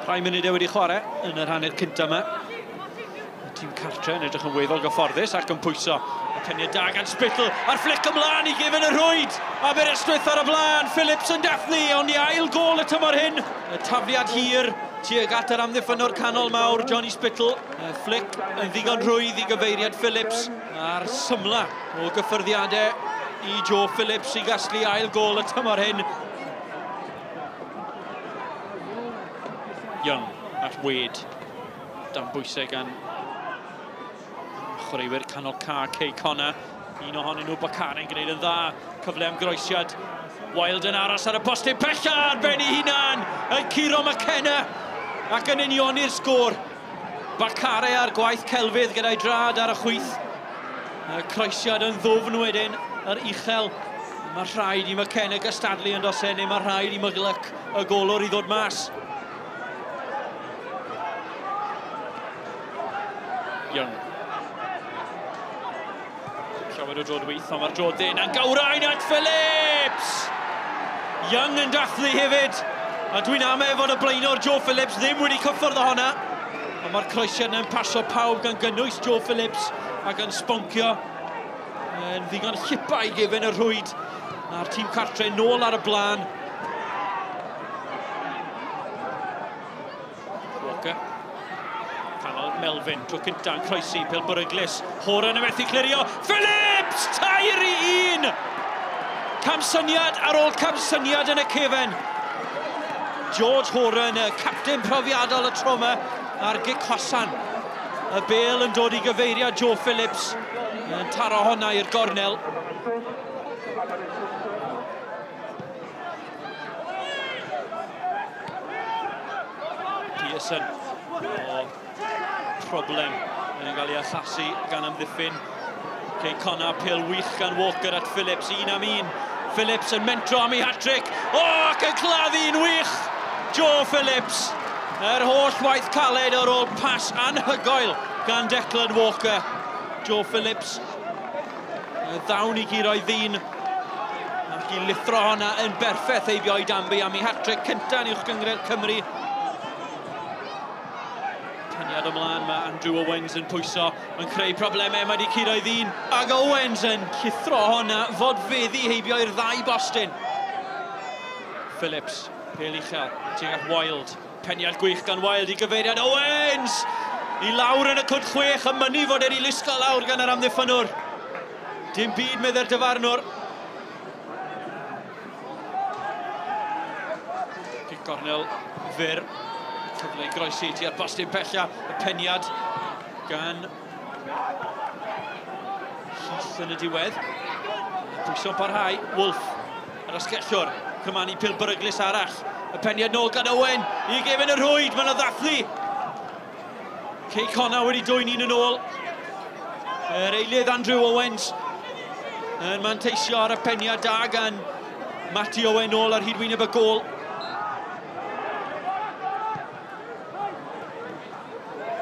Rhai munudau wedi chwarae yn yr hanner cynta yma. Y tîm cartre yn edrych yn weddol gyfforddus ac yn pwyso. Y peniad da gan Spittle a'r flic ymlaen i gefn y rhwyd. Aberystwyth ar y blaen, Phillips yn dathlu, ond i ail gôl y tymor hyn. Y tafliad hir tuag at yr amddiffynnwr canol mawr, Johnny Spittle. Y flic yn ddigon rhwydd i gyfeiriad Phillips a'r symla o gyffyrddiadau i Joe Phillips i gasglu ail gôl y tymor hyn. Young at Wade, dan bwysau gan chwaraewyr canol ca Cei Connah. Un ohonyn nhw, Bacara'n gwneud yn dda. Cyfle am groesiad. Wilde yn aros ar y postyn pella ar ben ei hunan, yn curo McKenna ac yn unioni'r sgôr. Bacare ar gwaith celfydd gyda'i drad ar y chwith. Y croesiad yn ddwfn wedyn, yr uchel. Mae rhaid i McKenna gystadlu yn does e, neu mae rhaid i McGluck y golwr i ddod mas. Young. Llawer o drod wyth, ond mae'r drod ddyn yn gawrain at Phillips! Young yn dathlu hefyd. A dwi'n amau fod y blaenor Joe Phillips ddim wedi cyffwrdd ohona. Ond mae'r croesiad yn pasio pawb gan gynnwys Joe Phillips ac yn sboncio yn ddigon llipa i gefen y rhwyd. A'r tîm cartre nôl ar y blaen. Walker. Canol Melvin, tro cynta yn croesi, pêl beryglus. Horan yn methu clirio. Phillips! 3-1! Camsyniad ar ôl camsyniad yn y cefen. George Horan, y capten profiadol y tro yma, a'r gic hosan. Y bêl yn dod i gyfeiriad Joe Phillips, yn taro honna i'r gornel. Pearson, o problem yn cael ei achasu gan amddiffyn. Cei Connah, pêl wych gan Walker at Phillips, 1 am 1. Phillips yn mentro am ei hat-trick. O, ac yn claddu'n wych! Joe Phillips, yr holl waith caled ar ôl pas anhygoel gan Declan Walker. Joe Phillips, y ddawn i guro'i ddyn ac i lithro honna yn berffaith heibio i Danby am ei hat-trick cynta yn Uwch Gynghrair Cymru. Peniad ymlaen, mae Andrew Owens yn pwyso, yn creu problemau, mae wedi curo'i ddyn, ac Owens yn llithro honna, fod feddi heibio i'r ddau bostyn. Phillips, pêl uchel, tuag at Wilde, peniad gwych gan Wilde i gyfeiriad Owens! I lawr yn y cwrt 6, yn mynnu fod wedi lusgo lawr gan yr amddiffynnwr. Dim byd medde'r dyfarnwr. Cic gornel fyr. Cyfle i groesi tua'r postyn pella, y peniad gan Heath yn y diwedd. Pwyso'n parhau, Wolf, yr asgellwr, cymanu pêl beryglus arall. Y peniad nôl gan Owen, i gefen y rhwyd, mae'n ddathlu. Cei Connah wedi dwyn un yn ôl. Yr eilydd Andrew Owens yn manteisio ar y peniad da gan Matty Owen nôl ar hyd wyneb y gôl.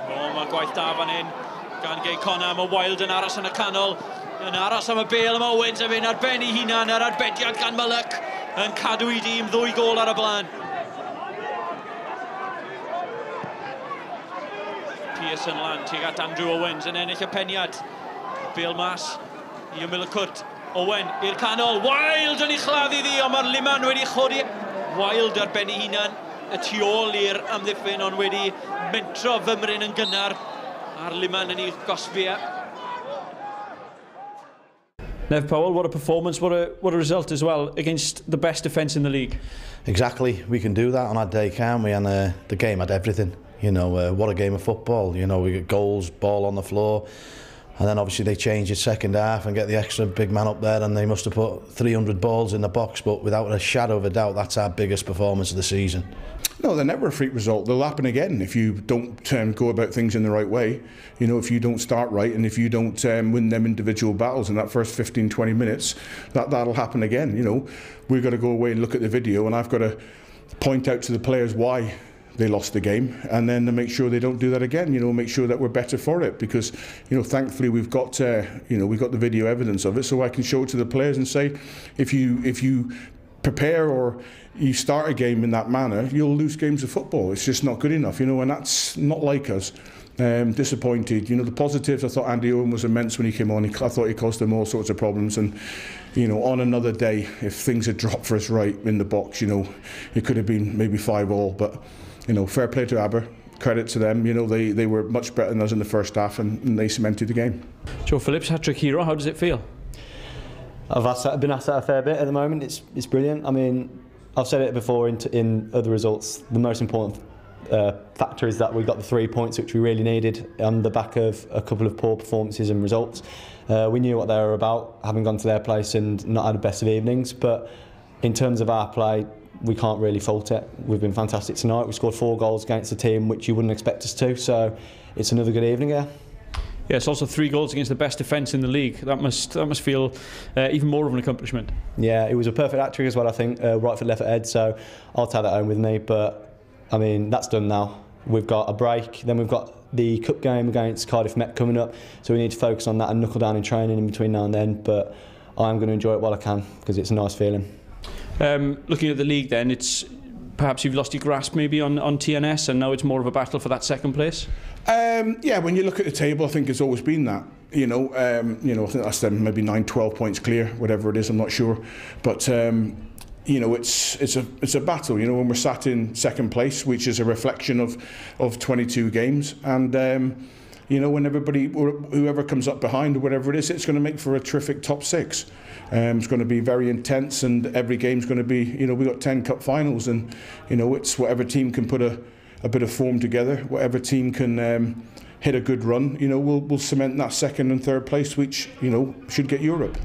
O, mae gwaith da fan hyn gan Gei Connah. Mae Wilde yn aros yn y canol, yn aros am y bêl. Mae Owens yn mynd ar ben ei hunan, yr arbediad gan Mullock yn cadw i dîm 2 gôl ar y blaen. Pearson lan tuag at Andrew Owens yn ennill y peniad. Bêl mas i ymyl y cwrt. Owen i'r canol. Wilde yn ei chladdu ddi, ond mae'r liman wedi chodi. Wilde ar ben ei hunan y tu ôl i'r amddiffyn, ond wedi mentro fymryn yn gynnar a'r liman yn ei gosbi. Nev Powell, what a performance, what a result as well against the best defence in the league. Exactly, we can do that on our day, can't we? And the game had everything. You know, what a game of football. You know, we got goals, ball on the floor, and then obviously they change it second half and get the extra big man up there, and they must have put 300 balls in the box, but without a shadow of a doubt, that's our biggest performance of the season. No, they're never a freak result. They'll happen again if you don't go about things in the right way. You know, if you don't start right and if you don't win them individual battles in that first 15, 20 minutes, that'll happen again. You know, we've got to go away and look at the video, and I've got to point out to the players why they lost the game, and then to make sure they don't do that again. You know, make sure that we're better for it, because, you know, thankfully we've got you know, we've got the video evidence of it, so I can show it to the players and say, if you prepare or you start a game in that manner, you'll lose games of football. It's just not good enough, you know, and that's not like us. Disappointed. You know, the positives, I thought Andy Owen was immense when he came on. I thought he caused them all sorts of problems, and, you know, on another day, if things had dropped for us right in the box, you know, it could have been maybe 5-all, but, you know, fair play to Aber. Credit to them, you know, they were much better than us in the first half, and they cemented the game. Joe Phillips, hat-trick hero, how does it feel? I've been asked that a fair bit at the moment. It's brilliant. I mean, I've said it before in other results, the most important factor is that we got the 3 points, which we really needed on the back of a couple of poor performances and results. We knew what they were about, having gone to their place and not had the best of evenings, but in terms of our play, we can't really fault it. We've been fantastic tonight. We scored 4 goals against a team which you wouldn't expect us to, so it's another good evening here. Yeah, it's also 3 goals against the best defence in the league. That must feel even more of an accomplishment. Yeah, it was a perfect hat-trick as well, I think. Right foot, left foot, head, so I'll take that home with me. But, I mean, that's done now. We've got a break, then we've got the cup game against Cardiff Met coming up, so we need to focus on that and knuckle down in training in between now and then. But I'm going to enjoy it while I can, because it's a nice feeling. Looking at the league then, it's perhaps you've lost your grasp maybe on TNS, and now it's more of a battle for that second place? Yeah, when you look at the table, I think it's always been that. You know, I think that's them maybe 9, 12 points clear, whatever it is, I'm not sure. But you know, it's a battle. You know, when we're sat in second place, which is a reflection of 22 games, and you know, when everybody, whoever comes up behind or whatever it is, it's going to make for a terrific top 6. It's going to be very intense, and every game's going to be, you know, we've got 10 cup finals, and, you know, it's whatever team can put a bit of form together, whatever team can hit a good run, you know, we'll cement that second and third place, which, you know, should get Europe.